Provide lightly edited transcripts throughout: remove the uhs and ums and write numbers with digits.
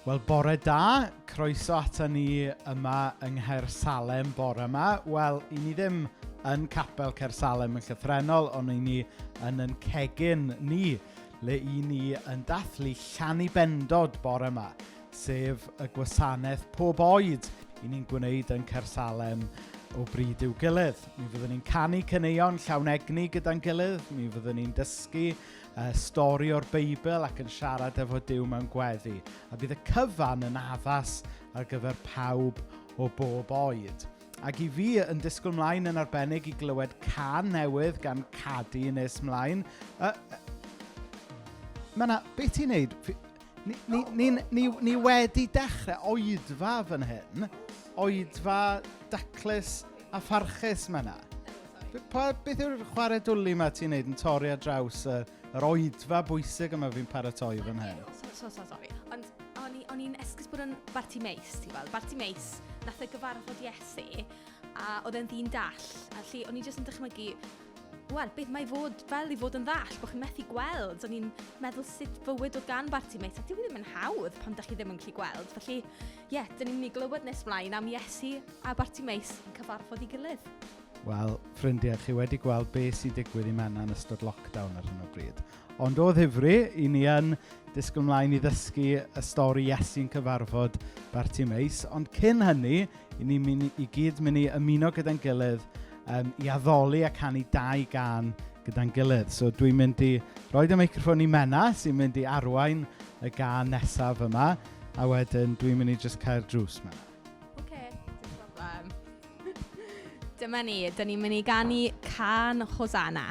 Wel, bore da, croeso ata ni yma yng Nghaersalem bore yma. Wel, i ni ddim yn capel Caersalem yn llythrennol, ond i ni yn yn cegin ni, le i ni yn dathlu Llanibendod bore yma, sef y gwasanaeth pob oed i ni'n gwneud yn Caersalem o bryd i'w gilydd. Mi fyddwn ni'n canu caneuon llawn egni gyda'n gilydd, mi fyddwn ni'n dysgu stori o'r Beibl ac yn siarad efo Duw mewn gweddi. A bydd y cyfan yn addas ar gyfer pawb o bob oed. Ac i fi yn disgwyl mlaen yn arbennig i glywed cân newydd gan Cadi nes mlaen. Mena, beth ti'n neud? Ni wedi dechrau oedfa fan hyn. Oedfa daclus a pharchus, Mena. Beth yw'r chwarae dwli yma ti'n neud yn torri ar draws yr oedfa bwysig yma fi'n paratoi fan hyn? So, so, sorry. Ond o'n i'n esgus bod yn Bartimeus, ti'n gweld. Bartimeus, nath e gyfarfod Iesu, a oedd e'n ddyn dall. A felly, o'n i jyst yn dychmygu, wel, beth mae fod fel i fod yn ddall, bod chi'n methu gweld. O'n i'n meddwl sut fywyd oedd gan Bartimeus, a dyw e ddim yn hawdd pan dach chi ddim yn gallu gweld. Felly, ie, yeah, dyn ni'n mynd i glywed nes mlaen am Iesu a Bartimeus yn cyfarfod ei gilydd. Wel, ffrindiau, chi wedi gweld beth sy'n digwydd i Menna yn ystod lockdown ar hyn o bryd. Ond o ddifri, i ni yn disgwyl mlaen i ddysgu y stori Iesu'n cyfarfod Bartimeus. Ond cyn hynny, i ni'n mynd i gyd mynd i ymuno gyda'n gilydd i addoli a canu dau gân gyda'n gilydd. So dwi'n mynd i roi y meicroffon i Menna, sy'n mynd i arwain y gân nesaf yma, a wedyn dwi'n mynd i jyst cau'r drws, Menna. Ocê, dim problem. Dyma ni, dyn ni'n mynd i ganu cân Hosanna.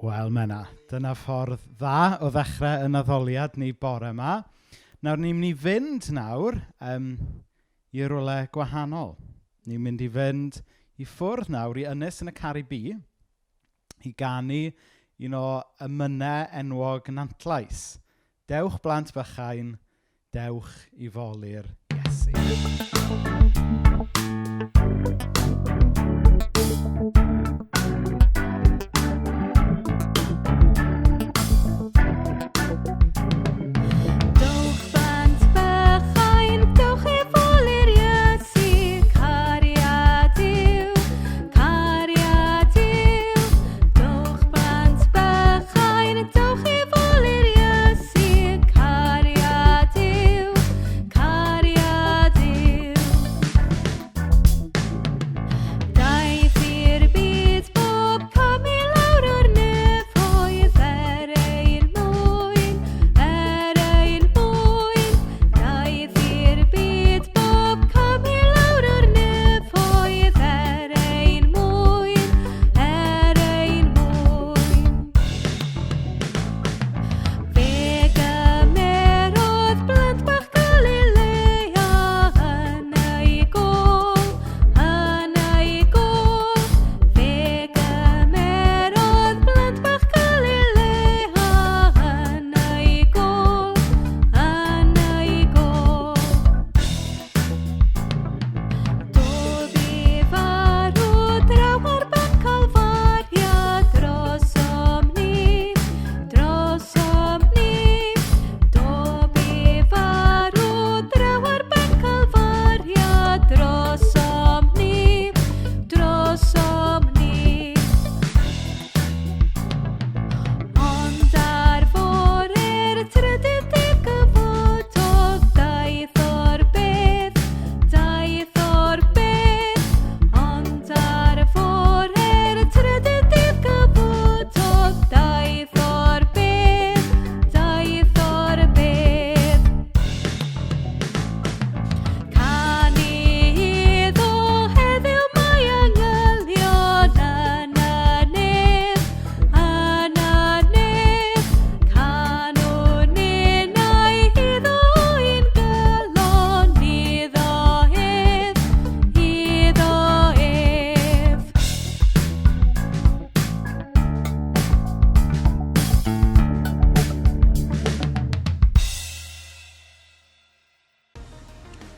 Wel, Menna, dyna ffordd dda o ddechrau yn addoliad ni bore yma. Nawr, ni'n mynd i fynd nawr i rywle gwahanol. Ni'n mynd i fynd i ffwrdd nawr i ynys yn y Caribi i ganu un o emynau enwog Nantlais. Dewch blant bychain, dewch i foli'r Iesu. Dewch blant bychain, dewch i foli'r Iesu, cariad yw, cariad yw. Dewch blant bychain, dewch i foli'r Iesu, cariad.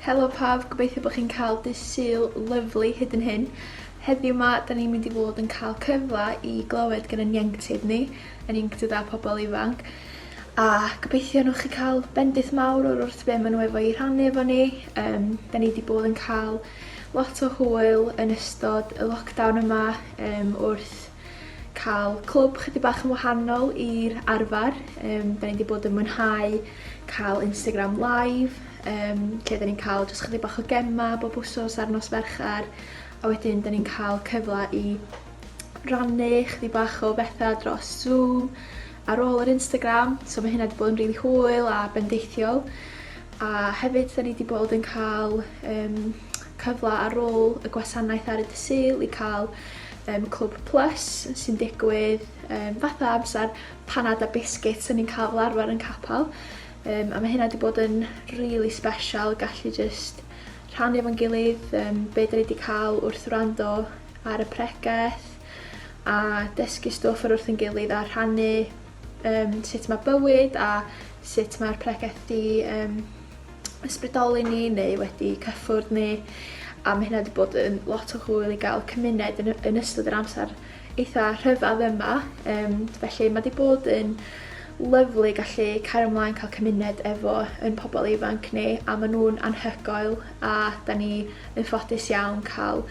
Helo pawb, gobeithio bod chi'n cael dydd Sul lyfli hyd yn hyn. Heddiw 'ma, da ni'n mynd i fod yn cael cyfle i glywed gan yn ieuenctid ni, yn ieuenctid a pobl ifanc. A gobeithio newch chi cael bendith mawr o'r wrth be maen nhw efo i rhannu efo ni. Um, da ni wedi bod yn cael lot o hwyl yn ystod y lockdown yma um, wrth cael clwb chydig bach yn wahanol i'r arfer. Um, da ni wedi bod yn mwynhau cael Instagram Live, um, lle da ni'n cael jyst chydig bach o gema bob wsos ar nos Fercher, a wedyn da ni'n cael cyfle i rannu chydig bach o bethau dros Zoom ar ôl yr Instagram, so mae hynna wedi bod yn rili hwyl a bendithiol. A hefyd, da ni wedi bod yn cael um, cyfle ar ôl y gwasanaeth ar y dydd Sul i cael um, Clwb Plus sy'n digwydd um, fatha amser panad a biscuits sy'n ni'n cael fel arfer yn capel. Um, a mae hynna wedi bod yn really special, gallu just rhannu efo'n gilydd um, be da ni wedi cael wrth wrando ar y pregeth a dysgu stwff ar wrth yn gilydd a rhannu um, sut mae bywyd a sut mae'r pregeth di um, ysbrydoli ni neu wedi cyffwrdd ni a mae hynna wedi bod yn lot o hwyl i gael cymuned yn, yn ystod yr amser eitha rhyfedd yma. Um, felly mae wedi bod yn lyflu gallu cario ymlaen cael cymuned efo yn pobl ifanc ni a maen nhw'n anhygoel a da ni yn ffodus iawn cael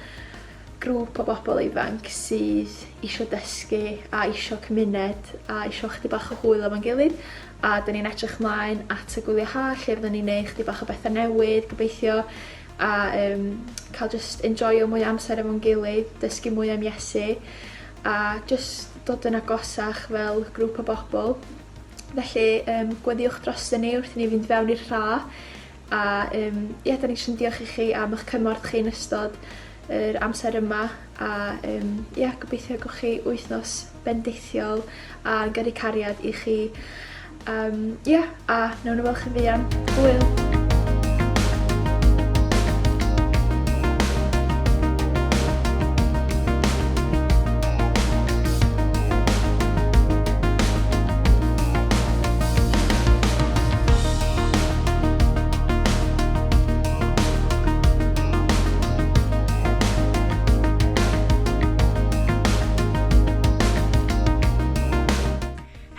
grŵp o bobl ifanc sydd isio dysgu a isio cymuned a isio chydig bach o hwyl efo'n gilydd a 'dan ni'n edrych mlaen at y gwyliau ha lle fyddwn ni'n neud chydig bach o bethe newydd gobeithio a yym ca'l jyst enjoio mwy o amser efo'n gilydd, dysgu mwy am Iesu a jyst dod yn agosach fel grŵp o bobl. Felly yym gweddïwch droston ni wrth i ni fynd fewn i'r rha A yym ie 'dan ni jyst yn diolch i chi am 'ych cymorth chi yn ystod yr amser yma a yym ie gobeithio gewch chi wythnos bendithiol a gyrru cariad i chi. Yym ie a nawn ni weld chi'n fuan. Hwyl!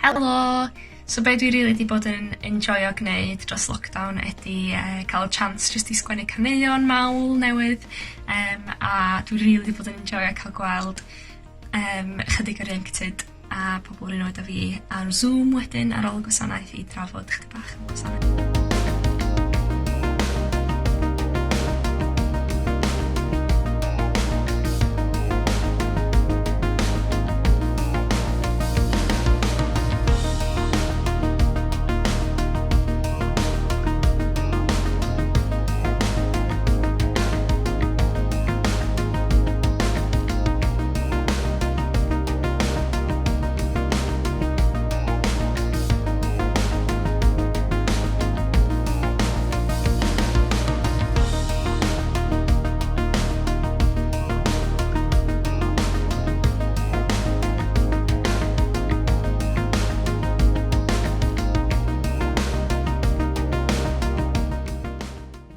Helo! So be' dwi rili 'di bod yn enjoio gneud dros lockdown ydi yy ca'l y chance jyst i sgwennu caneuon mawl newydd yym a dwi rili 'di bod yn enjoio ca'l gweld yym chydig o'r ieuenctid a pobol 'r un oed â fi ar Zoom wedyn ar ôl y gwasanaeth i drafod chydig bach am y gwasanaeth.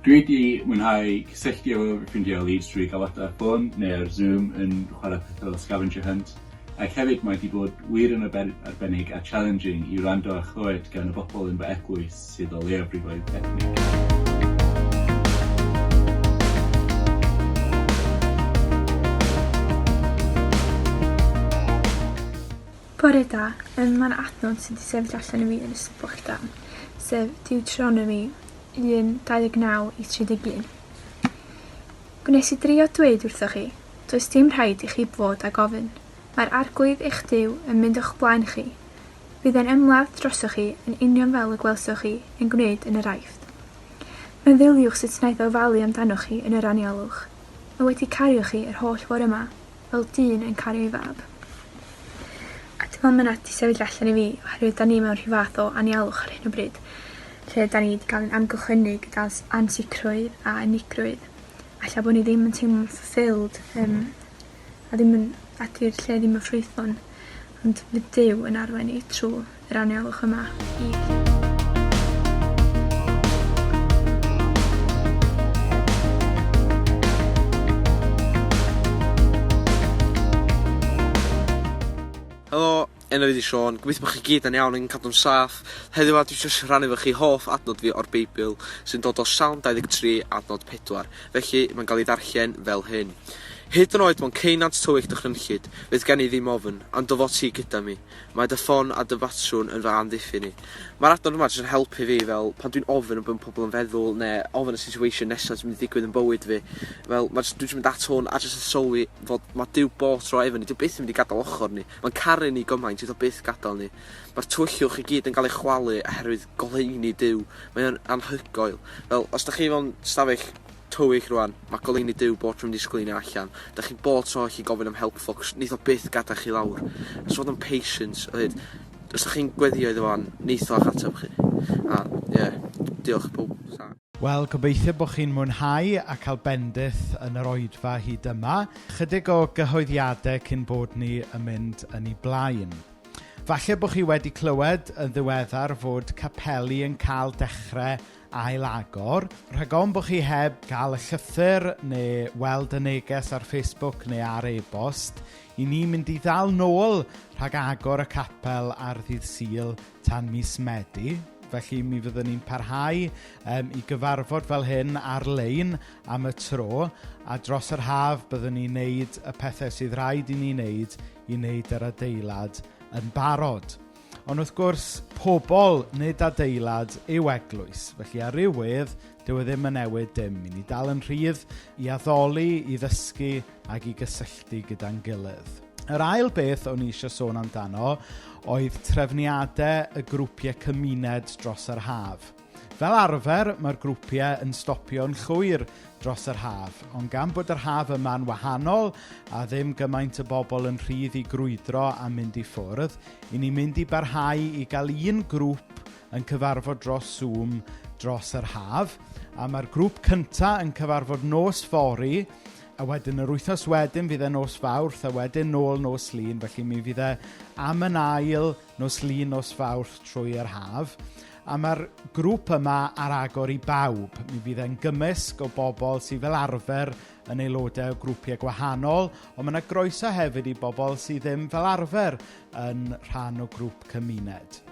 Dwi 'di mwynhau cysylltu efo fy ffrindiau o Leeds trwy galwadau ar ffôn neu ar Zoom yn chwarae pethau fel scavenger hunt, ac hefyd mae 'di bod wir yn arbennig a challenging i wrando a chlywed gan y bobl yn fy eglwys sydd o leiafrifoedd ethnig. Bore da, yym ma' 'na adnod sy 'di sefyll allan i fi yn ystod lockdown, sef Deuteronomy 1, 29 i 31. Gwnes i drio dweud wrthoch chi, does dim rhaid i chi fod ag ofn. Mae'r Arglwydd eich Duw yn mynd o'ch blaen chi. Bydd e'n ymladd drosoch chi yn union fel y gwelsoch chi e'n gwneud yn yr Aifft. Meddyliwch sut wnaeth o ofalu amdanoch chi yn yr anialwch. Mae wedi cario chi yr holl ffordd yma, fel dyn yn cario ei fab. A dwi me'wl ma' 'na 'di sefyll allan i fi oherwydd 'dan ni mewn rhyw fath o anialwch ar hyn o bryd lle 'dan ni 'di ga'l 'yn amgylchynu gyda ansicrwydd a unigrwydd. Ella bo' ni ddim yn teimlo'n fulfilled yym a ddim yn a 'di'r lle ddim yn ffrwythlon ond fydd Duw yn arwain ni trw yr anialwch yma i... Enw fi 'di Siôn, gobeithio bod chi gyd yn iawn yn cadw'n saff. Heddiw 'ma dwi jyst rhannu efo chi hoff adnod fi o'r Beibl sy'n dod o Salm 23 adnod 4. Felly mae'n cael ei ddarllen fel hyn. Hyd yn oed mewn ceunant tywyll dychrynllyd, fydd gen i ddim ofn, am dy fod ti gyda mi. Mae dy ffon a dy batrwn yn fy amddiffyn i. Mae'r adnod yma jyst yn helpu fi fel pan dwi'n ofn am be' ma' pobl yn feddwl ne' ofn y situation nesa sy'n mynd i ddigwydd yn bywyd fi. Fel ma' jyst dwi jyst mynd at hwn a jyst yn sylwi fod ma' Duw bob tro efo ni, dyw byth yn mynd i gadal ochor ni. Mae'n caru ni gymaint, fydd o byth gadael ni. Mae'r tywyllwch i gyd yn cael ei chwalu oherwydd goleuni Duw. Mae o'n anhygoel. Fel os 'dach chi mewn stafell tywyll rwan, mae goleuni Duw bob tro'n mynd i sgleinio allan. Dach chi bob tro allu gofyn am help folks, neith o byth gadael chi lawr. Jyst fod yn patient a dweud, os dach chi'n gweddio iddo fo, neith o a'ch ateb chi. A ie, yeah, diolch pawb. Wel, gobeithio bod chi'n mwynhau a cael bendith yn yr oedfa hyd yma. Chydig o gyhoeddiadau cyn bod ni yn mynd yn ei blaen. Falle bod chi wedi clywed yn ddiweddar fod capeli yn cael dechrau ail-agor. Rhag ofn bod chi heb gael y llythyr neu weld y neges ar Facebook neu ar e-bost, i ni'n mynd i ddal nôl rhag agor y capel ar ddydd Sul tan mis Medi. Felly mi fyddwn ni'n parhau um, i gyfarfod fel hyn ar-lein am y tro, a dros yr haf byddwn ni'n neud y pethau sydd rhaid i ni wneud i wneud yr adeilad yn barod. Ond wrth gwrs, pobl nid adeilad yw eglwys. Felly ar ryw wedd, dyw e ddim yn newid dim. I ni dal yn rhydd i addoli, i ddysgu ac i gysylltu gyda'n gilydd. Yr ail beth o'n i eisiau sôn amdano oedd trefniadau y grwpiau cymuned dros yr haf. Fel arfer, mae'r grwpiau yn stopio'n llwyr dros yr haf, ond gan bod yr haf yma'n wahanol a ddim gymaint o bobl yn rhydd i grwydro a mynd i ffwrdd, i ni'n mynd i barhau i gael un grŵp yn cyfarfod dros Zoom dros yr haf. A mae'r grŵp cyntaf yn cyfarfod nos fory, a wedyn yr wythnos wedyn fydd e nos Fawrth, a wedyn nôl nos Lun, felly mi fydd e am yn ail nos Lun, nos Fawrth trwy yr haf. A mae'r grŵp yma ar agor i bawb. Mi fydd e'n gymysg o bobl sydd fel arfer yn aelodau o grwpiau gwahanol, ond mae yna groeso hefyd i bobl sydd ddim fel arfer yn rhan o grŵp cymuned.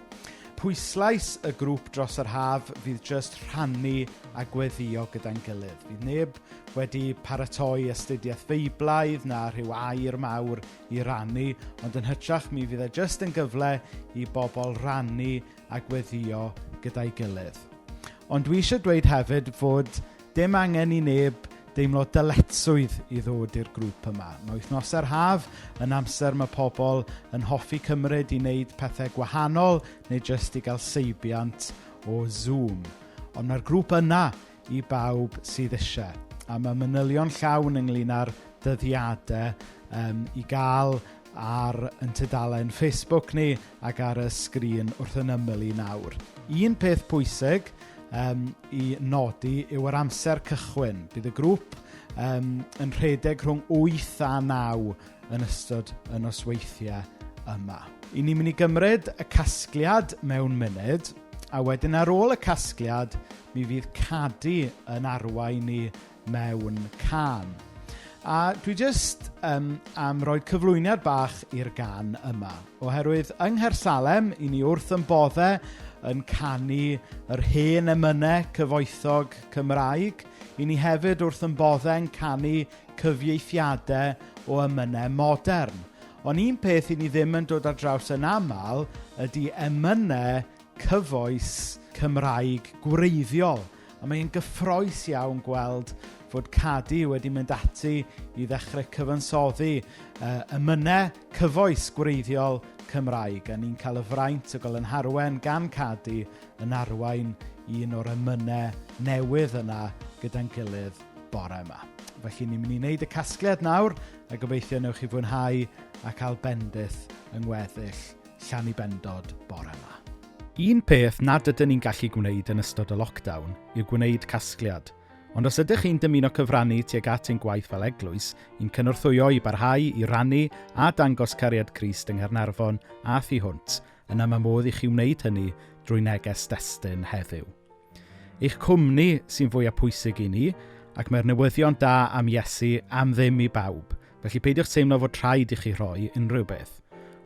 Pwyslais y grŵp dros yr haf fydd jyst rhannu a gweddio gyda'n gilydd. Fydd neb wedi paratoi astudiaeth feiblaidd na rhyw air mawr i rannu, ond yn hytrach mi fydd e jyst yn gyfle i bobl rannu a gweddio gyda'i gilydd. Ond dwi eisiau dweud hefyd fod dim angen i neb deimlo dyletswydd i ddod i'r grŵp yma. Mae wythnosau'r haf yn amser mae pobl yn hoffi cymryd i wneud pethau gwahanol neu jyst i gael seibiant o Zoom. Ond mae'r grŵp yna i bawb sydd eisiau. A mae manylion llawn ynglyn â'r dyddiadau um, i gael ar yn tudalen Facebook ni ac ar y sgrin wrth yn ymyl i nawr. Un peth pwysig um, i nodi yw yr amser cychwyn. Bydd y grŵp um, yn rhedeg rhwng 8 a 9 yn ystod y nosweithiau yma. I ni'n mynd i gymryd y casgliad mewn munud, a wedyn ar ôl y casgliad, mi fydd Cadi yn arwain ni mewn cân. A dwi jyst um, am roi cyflwyniad bach i'r gan yma, oherwydd yng Nghaersalem, i ni wrth yn boddau yn canu yr hen emynau cyfoethog Cymraeg, i ni hefyd wrth yn boddau yn canu cyfieithiadau o emynau modern. Ond un peth i ni ddim yn dod ar draws yn aml ydy emynau cyfoes Cymraeg gwreiddiol. A mae'n gyffroes iawn gweld fod Cadi wedi mynd ati i ddechrau cyfansoddi uh, emynau cyfoes gwreiddiol Cymraeg. A ni'n cael y fraint o gael yn harwen gan Cadi yn arwain un o'r emynau newydd yna gyda'n gilydd bore yma. Felly ni'n mynd i wneud y casgliad nawr a gobeithio newch chi fwynhau a cael bendith yng ngweddill Llanibendod bore yma. Un peth nad ydyn ni'n gallu gwneud yn ystod y lockdown yw gwneud casgliad. Ond os ydych chi'n dymuno cyfrannu tuag at ein gwaith fel eglwys, i'n cynorthwyo i barhau i rannu a dangos cariad Crist yng Nghaernarfon a thu hwnt, yna mae modd i chi wneud hynny drwy neges destun heddiw. Eich cwmni sy'n fwyaf pwysig i ni, ac mae'r newyddion da am Iesu am ddim i bawb, felly peidiwch teimlo fod rhaid i chi rhoi unrhyw beth.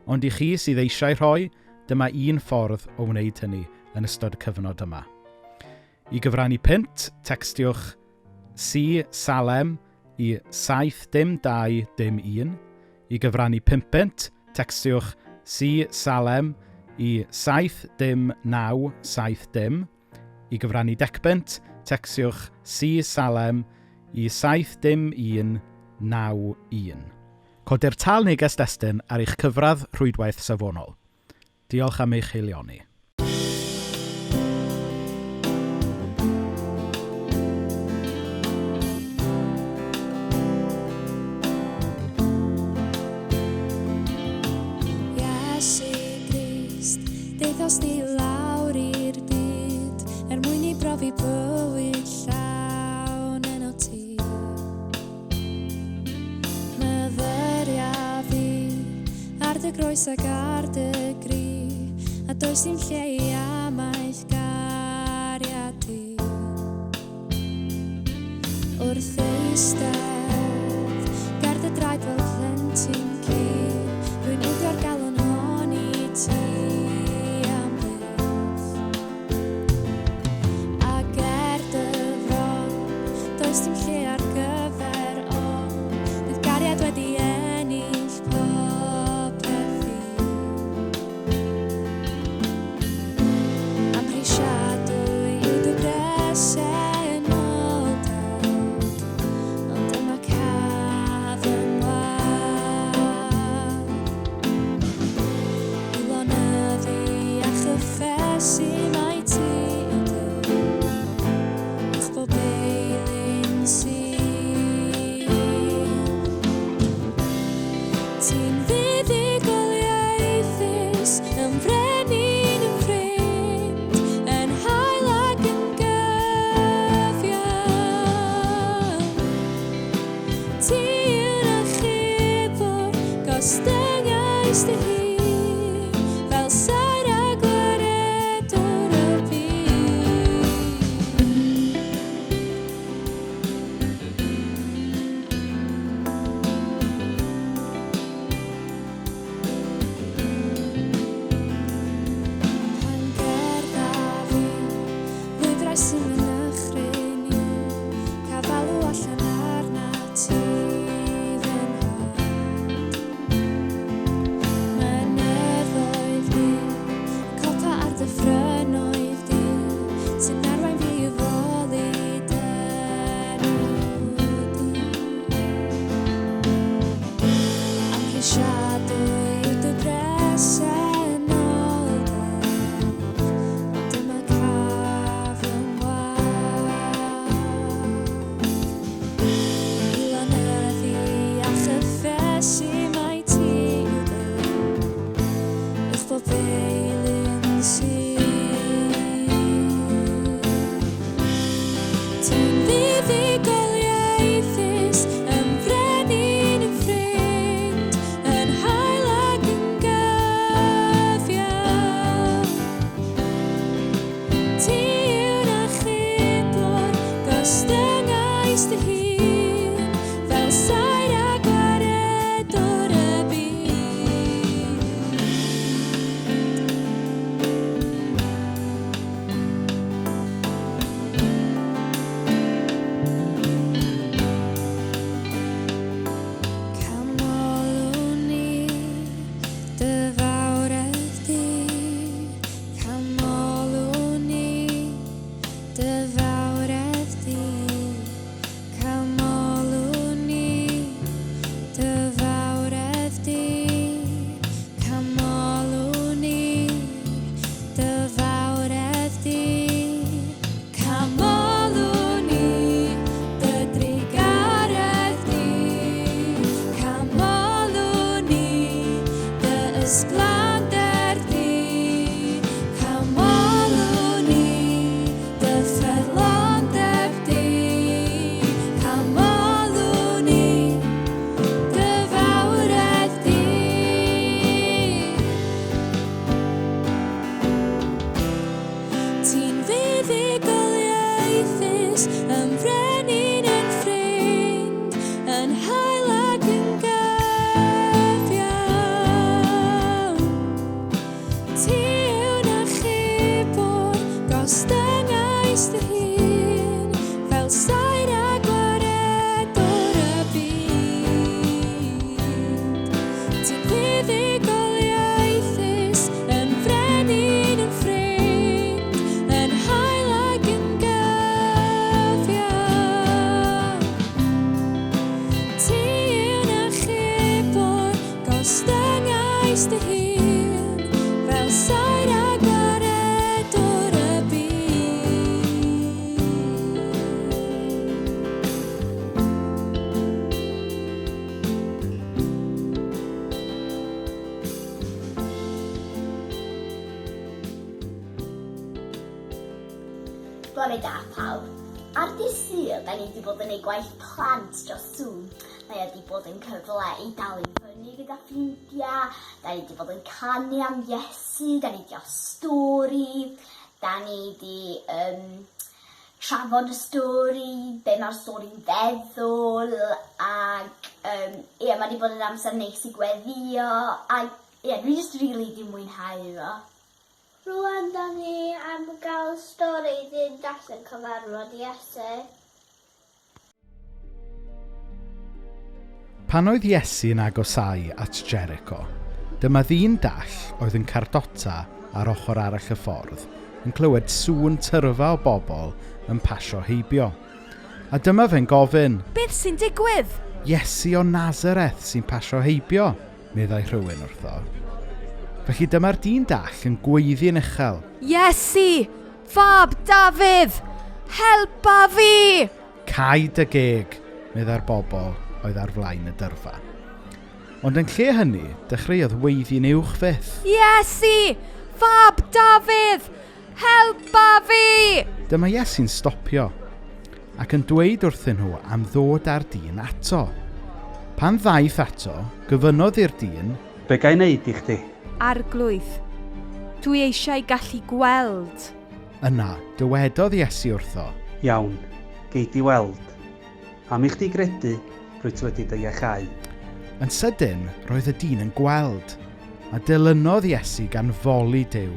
Ond i chi sydd eisiau rhoi, dyma un ffordd o wneud hynny yn ystod y cyfnod yma. I gyfrannu punt, tecstiwch C Salem i 7 dim 2 dim 1. I gyfrannu 5 punt, tecstiwch C Salem i 7 dim 9 7 dim. I gyfrannu decpunt, tecstiwch C Salem i 7 dim 1 9 1. Codir tâl neges destun ar eich cyfradd rhwydwaith safonol. Diolch am eich haelioni. Iesu Grist, daethost di lawr i'r byd er mwyn i brofi bywyd llawn yno ti. Myfyria fi ar dy groes ac ar dy gri, a does dim lle i amaeth gariad di. Wrth eistedd ger dy draed fel plentyn cu, rwy'n ildio'r galon hon i ti am byth. Ac er dy fron, does dim lle ar gyfer ofn, bydd gariad wedi ennill popeth i. Amhrisiadwy yw dy bresenoldeb, ond dyma caf yn wag. I lonyddu a chyffesu mai ti yw Duw, uwch bob eilun sydd. Ti'n fuddugoliaethus, yn frenin yn ffrind, yn hael ac yn gyfiawn. Ti yw'r achubwr, gostyngaist dy hun, fel saer a gwaredwr y byd. Pan gerddaf i lwybrau sy'n fy nychryn i, caf alw allan arnat ti fy nhad. Mynyddoedd du, copa ar dyffrynnoedd du, sy'n arwain fi i foli dy enw di. Amhrisiadwy yw dy bresenoldeb, ond dyma caf yn wag. I lonyddu a chyffesu mai ti yw Duw, uwch bob eilun sydd. Ti'n fuddugoliaethus, yn frenin yn ffrind, yn hael ac yn gyfiawn. Ti yw'r achubwr, gostyngaist dy hun, fel saer a gwaredwr y byd. Canmolwn ni dy fawredd di, canmolwn ni dy fawredd di, canmolwn ni dy fawredd di, canmolwn ni dy fawredd di, canmolwn ni dy drugaredd di, canmolwn ni dy ysblander di, canmolwn ni dy ffyddlondeb di, canmolwn ni dy fawredd di. Ti'n fuddugoliaethus, yn frenin yn ffrind, yn hael ac yn gyfiawn. Gostyngaist dy hun fel saer a gwaredwr y byd. Ti'n fuddugoliaethus, yn frenin, yn ffrind, yn hael ac yn gyfiawn. Ti yw'n achubwr, gostyngaist dy hun, fel saer a gwaredwr y byd. Bore da pawb. Ar dydd Sul, da ni wedi bod yn ei gwaith plant dros Zoom. Mae o wedi bod yn cyfle i dal i fyny gyda ffrindiau, da ni wedi bod yn canu am Iesu, da ni wedi cael stori, da ni wedi um, trafod y stori, be mae'r stori'n feddwl, ac um, ie, mae wedi bod yn amser neis i gweddio, ac ie, dwi jyst rili 'di mwynhau fo. Rwan da ni am gael stori ddyn dall yn cyfarfod Iesu. Pan oedd Iesu'n agosáu at Jericho, dyma ddyn dall oedd yn cardota ar ochr arall y ffordd yn clywed sŵn tyrfa o bobl yn pasio heibio. A dyma fe'n gofyn, Beth sy'n digwydd? Iesu o Nazareth sy'n pasio heibio, meddai rhywun wrtho. Felly dyma'r dyn dall yn gweiddi'n uchel. Iesu, fab Dafydd, helpa fi! Cau dy geg, meddai'r bobl oedd ar flaen y dyrfa. Ond yn lle hynny, dechreuodd weiddi'n uwch fyth. Iesu, fab Dafydd, helpa fi! Dyma Iesu'n stopio ac yn dweud wrthyn nhw am ddod â'r dyn ato. Pan ddaeth ato, gofynnodd i'r dyn, Be ga i wneud i chdi? Arglwydd, dwi eisiau gallu gweld. Yna, dywedodd Iesu wrtho, Iawn, gei di weld. Am i chdi gredu, rwyt wedi dy iachau. Yn sydyn, roedd y dyn yn gweld, a dilynodd Iesu gan foli Duw.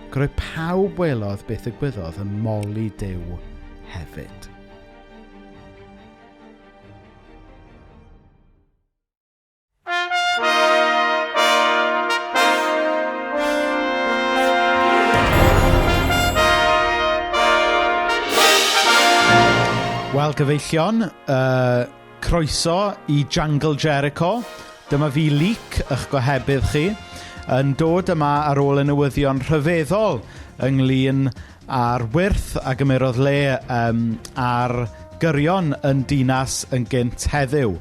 Ac roedd pawb welodd beth ddigwyddodd yn moli Duw hefyd. Wel, gyfeillion, croeso i Jangle Jericho. Dyma fi Luc, eich gohebydd chi, yn dod yma ar ôl y newyddion rhyfeddol ynglyn â'r wyrth a gymerodd le ar gyrion yn dinas yn gynt heddiw.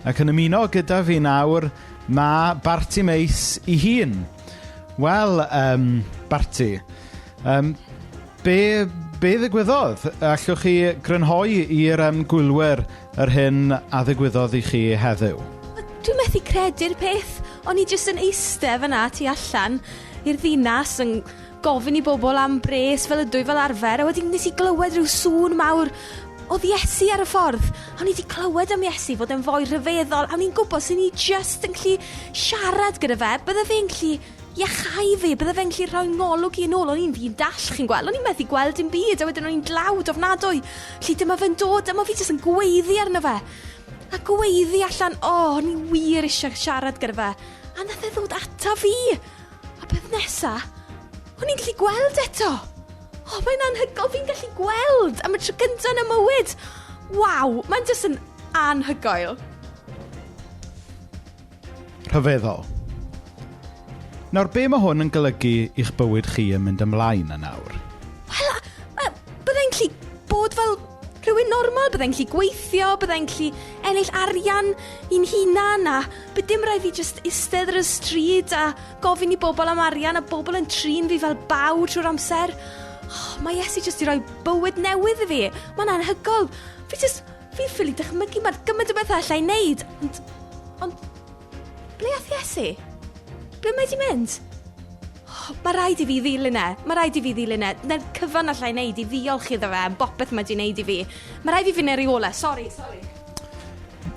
Ac yn ymuno gyda fi nawr, mae Bartimeus ei hun. Wel, Barti, be ddigwyddodd? Allwch chi grynhoi i'r gwylwyr yr hyn a ddigwyddodd i chi heddiw? Dwi'n methu credu'r peth. O'n i jyst yn eistedd fyna tu allan i'r ddinas yn gofyn i bobl am bres fel ydw i fel arfer, a wedyn nes i glywed rhyw sŵn mawr. Oedd Iesu ar y ffordd. O'n i wedi clywed am Iesu fod e'n foi rhyfeddol, a o'n i'n gwybod sy'n i jyst yn gallu siarad gyda fe, bydde fe'n gallu iachau fi, bydde fe'n gallu rhoi ngolwg i yn ôl. O'n i'n fi'n dall, chi'n gweld, o'n i'n methu gweld dim byd, a wedyn o'n i'n dlawd ofnadwy. Felly dyma fe'n dod, dyma fi jyst yn gweiddi arno fe. A gweiddi allan, o, o'n i wir eisiau siarad gyda fe. A nath e ddod ata fi. A beth nesa, o'n i'n gallu gweld eto. O, mae'n anhygoel, fi'n gallu gweld am y tro gyntaf yn y mywyd. Waw, mae'n jyst yn anhygoel. Rhyfeddol. Nawr, be mae hwn yn golygu i'ch bywyd chi yn mynd ymlaen yn awr? Wel, byddai'n gallu bod fel rhywun normal, byddai'n gallu gweithio, byddai'n gallu ennill arian i'n hunan, a bydd dim rhaid fi jyst eistedd ar y stryd a gofyn i bobl am arian, a bobl yn trin fi fel baw trwy'r amser. Oh, mae Iesu jyst i roi bywyd newydd i fi. Mae'n anhygoel. Fi jyst, fi'n ffili dychmygu, mae'r gymaint o bethau allai wneud. Ond, ble ath Iesu? Ble mae di mynd? Oh, mae rhaid i fi ddilyn e. Mae rhaid i fi ddilyn e. Na'r cyfan allai wneud i ddiolch iddo fe am bopeth mae di wneud i fi. Mae rhaid i fi fynd ar ei ôl e. Sori, sori.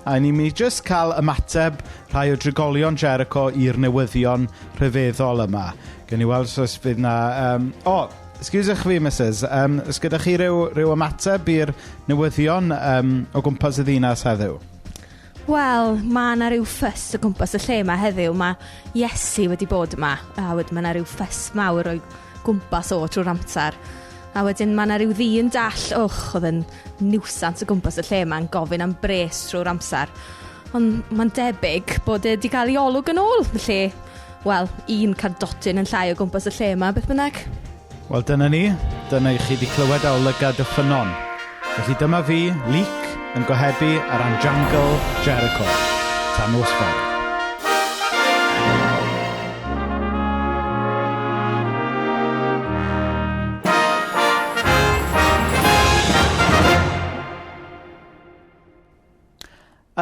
A ni'n mynd i jyst cael ymateb rhai o drigolion Jericho i'r newyddion rhyfeddol yma. Gen i weld os oes fydd na... o, Excusewch fi, Mrs. Os gyda chi ryw ymateb i'r newyddion o gwmpas y ddinas heddiw? Wel, mae yna rhyw ffys o gwmpas y lle yma heddiw. Mae Iesu wedi bod yma, a wedyn mae yna rhyw ffys mawr o'i gwmpas o trwy'r amser. A wedyn mae yna rhyw ddyn dall, och, oedd yn niwsans o gwmpas y lle yma yn gofyn am bres trwy'r amser. Ond mae'n debyg bod e wedi cael ei olwg yn ôl, felly, wel, un cardotyn yn llai o gwmpas y lle yma, beth bynnag. Wel, dyna ni. Dyna i chi wedi clywed o lygad y ffynnon. Felly dyma fi, Luc, yn gohebu ar ran Jangle Jericho. Tan nos fory.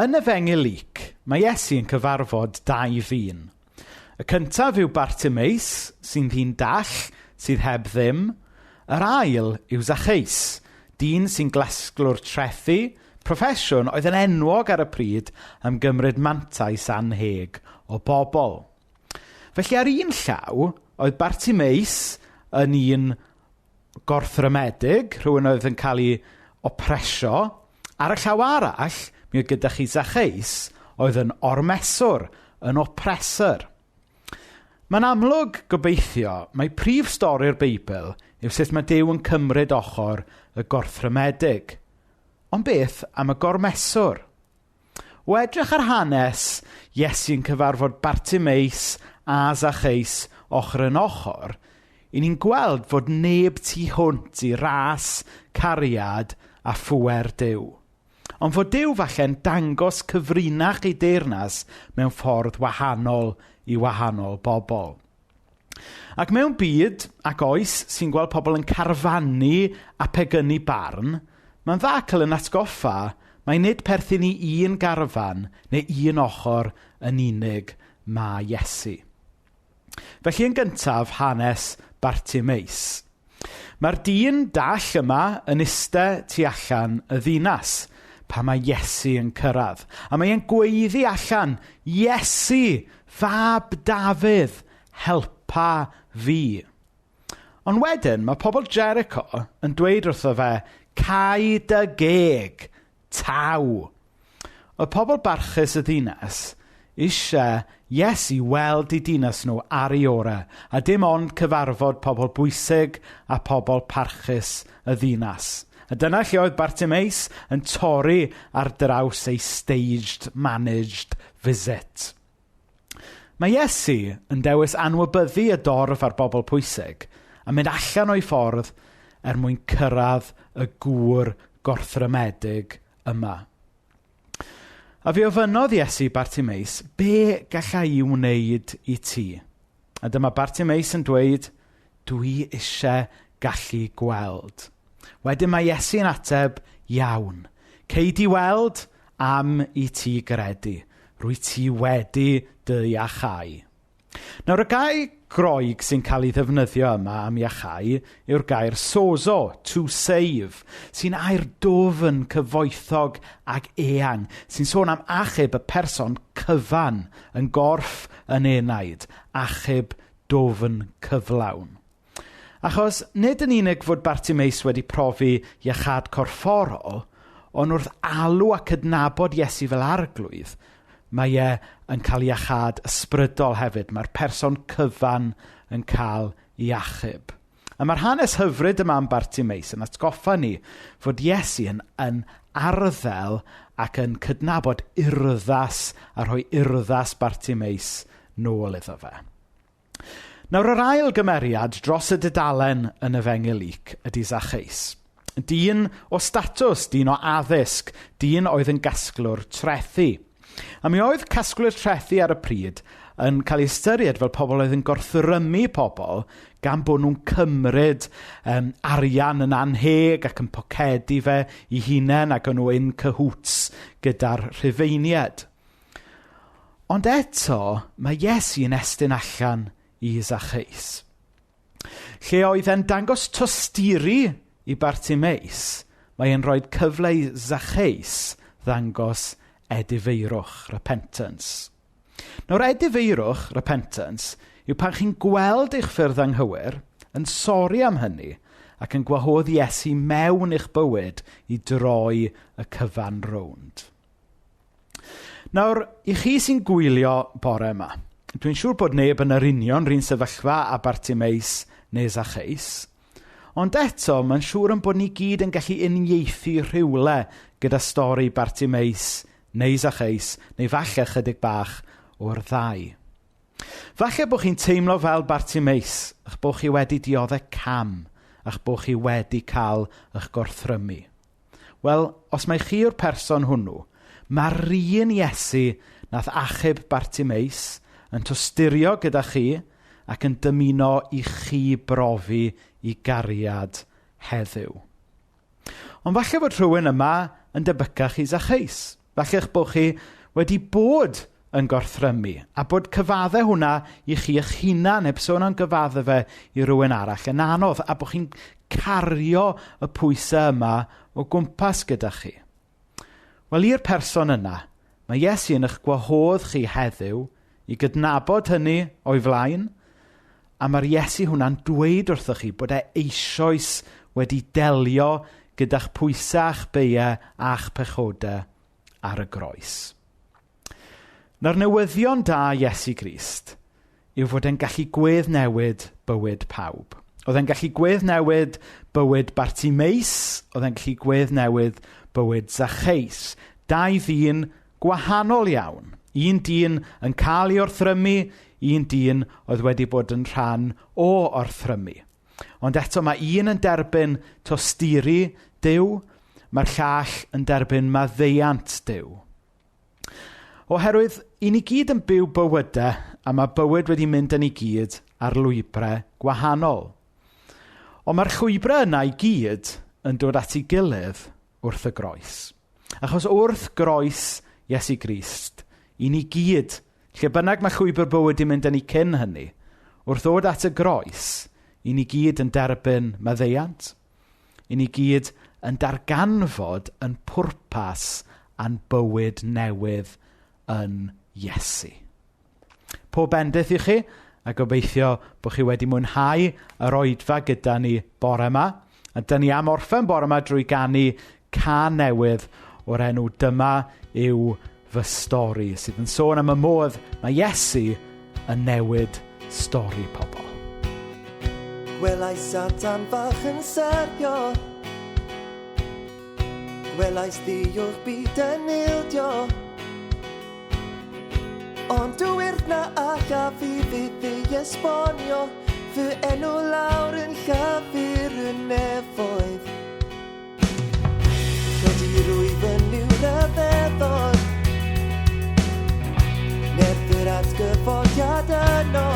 Yn Efengyl Luc, mae Iesu yn cyfarfod dau ddyn. Y cyntaf yw Bartimeus, sy'n ddyn dall, sydd heb ddim. Yr ail yw Zacchaeus, dyn sy'n glasglwr trethu, proffesiwn oedd yn enwog ar y pryd am gymryd mantais anheg o bobl. Felly ar un llaw, oedd Bartimeus yn un gorthrymedig, rhywun oedd yn cael ei opresio. Ar y llaw arall, mi oedd gyda chi Zacchaeus, oedd yn ormeswr, yn oppressor. Mae'n amlwg gobeithio mai prif stori'r Beibl yw sut mae Duw yn cymryd ochr y gorthrymedig. Ond beth am y gormeswr? O edrych ar hanes Iesu'n cyfarfod Bartimeus a Zacchaeus ochr yn ochr, i ni'n gweld fod neb tu hwnt i ras, cariad a phŵer Duw. Ond fod Duw falle'n dangos cyfrinach ei deyrnas mewn ffordd wahanol i wahanol bobl. Ac mewn byd ac oes sy'n gweld pobl yn carfannu a pegynnu barn, mae'n dda cael yn atgoffa mai nid perthyn i un garfan neu un ochr yn unig mae Iesu. Felly yn gyntaf, hanes Bartimeus. Mae'r dyn dall yma yn iste tu allan y ddinas pan mae Iesu yn cyrraedd. A mae e'n gweiddi allan, Iesu, fab Dafydd, helpa fi. Ond wedyn, mae pobl Jericho yn dweud wrtho fe, cau dy geg, taw. Oedd pobl barchus y ddinas eisiau Iesu weld eu dinas nhw ar ei orau, a dim ond cyfarfod pobl bwysig a pobl parchus y ddinas. A dyna lle oedd Bartimeus yn torri ar draws ei staged, managed visit. Mae Iesu yn dewis anwybyddu y dorf ar bobl pwysig a mynd allan o'i ffordd er mwyn cyrraedd y gŵr gorthrymedig yma. A fe ofynnodd Iesu Bartimeus, be galla i wneud i ti? A dyma Bartimeus yn dweud, dwi eisiau gallu gweld. Wedyn mae Iesu'n ateb, iawn. Cei di weld am i ti gredu. Rwy ti wedi dy iachau. Nawr, y gair Groeg sy'n cael ei ddefnyddio yma am iachau yw'r gair sozo, to save, sy'n air dwfn, cyfoethog ac eang, sy'n sôn am achub y person cyfan yn gorff yn enaid, achub dwfn cyflawn. Achos nid yn unig fod Bartimeus wedi profi iachâd corfforol, ond wrth alw a cydnabod Iesu fel arglwydd, mae e yn cael iachâd ysbrydol hefyd. Mae'r person cyfan yn cael ei achub. A mae'r hanes hyfryd yma am Bartimeus yn atgoffa ni fod Iesu yn arddel ac yn cydnabod urddas a rhoi urddas Bartimeus nôl iddo fe. Nawr, yr ail gymeriad dros y dudalen yn Efengyl Luc ydy Zacchaeus. Dyn o statws, dyn o addysg, dyn oedd yn gasglwr trethu. A mi oedd casglwyr trethu ar y pryd yn cael ei ystyried fel pobl oedd yn gorthrymu pobl gan bod nhw'n cymryd arian yn anheg ac yn pocedi fe i hunain ac o'n nhw in cahoots gyda'r Rhufeiniaid. Ond eto, mae Iesu yn estyn allan i Zacchaeus. Lle oedd e'n dangos tosturi i Bartimeus, mae e'n rhoi cyfle i Zacchaeus ddangos edifeirwch, repentance. Nawr, edifeirwch, repentance, yw pan chi'n gweld eich ffyrdd anghywir yn sori am hynny ac yn gwahodd Iesu mewn i'ch bywyd i droi y cyfan rownd. Nawr, i chi sy'n gwylio bore yma, dwi'n siŵr bod neb yn yr union rhywun sefyllfa a Bartimeus neu Zacchaeus, ond eto, mae'n siŵr yn bod ni gyd yn gallu uniaethu rhywle gyda stori Bartimeus neu Zacchaeus, neu falle chydig bach o'r ddau. Falle bod chi'n teimlo fel Bartimeus, eich bod chi wedi dioddef cam, a'ch bod chi wedi cael eich gorthrymu. Wel, os mai chi yw'r person hwnnw, mae'r un Iesu nath achub Bartimeus yn tosturio gyda chi ac yn dymuno i chi brofi i gariad heddiw. Ond falle bod rhywun yma yn debycach i Zacchaeus. Falle eich bod chi wedi bod yn gorthrymu a bod cyfaddau hwnna i chi eich hunan, heb sôn am gyfaddau fe i rywun arall yn anodd, a bod chi'n cario y pwysau yma o gwmpas gyda chi. Wel, i'r person yna, mae Iesu yn eich gwahodd chi heddiw i gydnabod hynny o'i flaen, a mae'r Iesu hwnna'n dweud wrthoch chi bod e eisoes wedi delio gyda'ch pwysau a'ch beiau a'ch pechodau ar y groes. Nawr newyddion da Iesu Grist yw fod e'n gallu gweddnewid bywyd pawb. Oedd e'n gallu gweddnewid bywyd Bartimeus, oedd e'n gallu gweddnewid bywyd Zacchaeus. Dau ddyn gwahanol iawn. Un dyn yn cael ei orthrymu, un dyn oedd wedi bod yn rhan o orthrymu. Ond eto mae un yn derbyn tosturi Duw, mae'r llall yn derbyn maddeuant Duw. Oherwydd, i ni gyd yn byw bywydau, a mae bywyd wedi mynd yn ei gyd ar lwybrau gwahanol. Ond mae'r llwybrau yna i gyd yn dod at ei gilydd wrth y groes. Achos wrth groes Iesu Grist, i ni gyd, lle bynnag mae llwybr bywyd yn mynd yn ei cyn hynny, wrth ddod at y groes, i ni gyd yn derbyn maddeuant, i ni gyd yn darganfod yn pwrpas a'n bywyd newydd yn Iesu. Pob bendith i chi, a gobeithio bod chi wedi mwynhau yr oedfa gyda ni bore yma. A dyn ni am orffen bore yma drwy ganu cân newydd o'r enw Dyma yw fy stori, sydd yn sôn am y modd mae Iesu yn newid stori pobl. Gwelais Satan fach yn syrthio, gwelais ddiwch byd yn ildio, ond dywyrdd na allaf fi fydd i esbonio fy enw lawr yn llyfr y nefoedd. Credu rwyf yn yw ryfeddod, nerth yr atgyfodiad yno,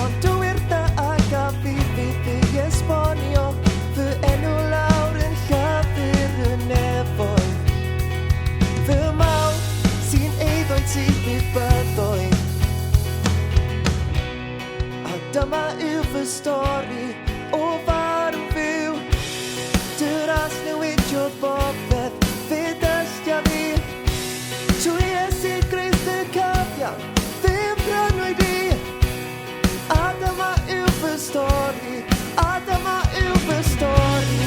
ond dywyrdd na allaf fi fydd i esbonio fy enw lawr yn llyfr y nefoedd. Fy mawl sy'n eiddo i ti bydd byddoedd. A dyma yw fy stori o farw fyw. Dy ras newidiodd bopeth, fe dystia fi. Trwy Iesu Grist y cyfiawn, fe brynwyd i. A dyma yw fy stori, a dyma yw fy stori.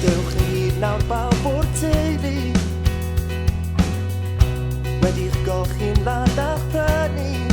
Dewch ynghyd nawr bawb o'r teulu, wedi'ch golchi'n lan a'ch prynu.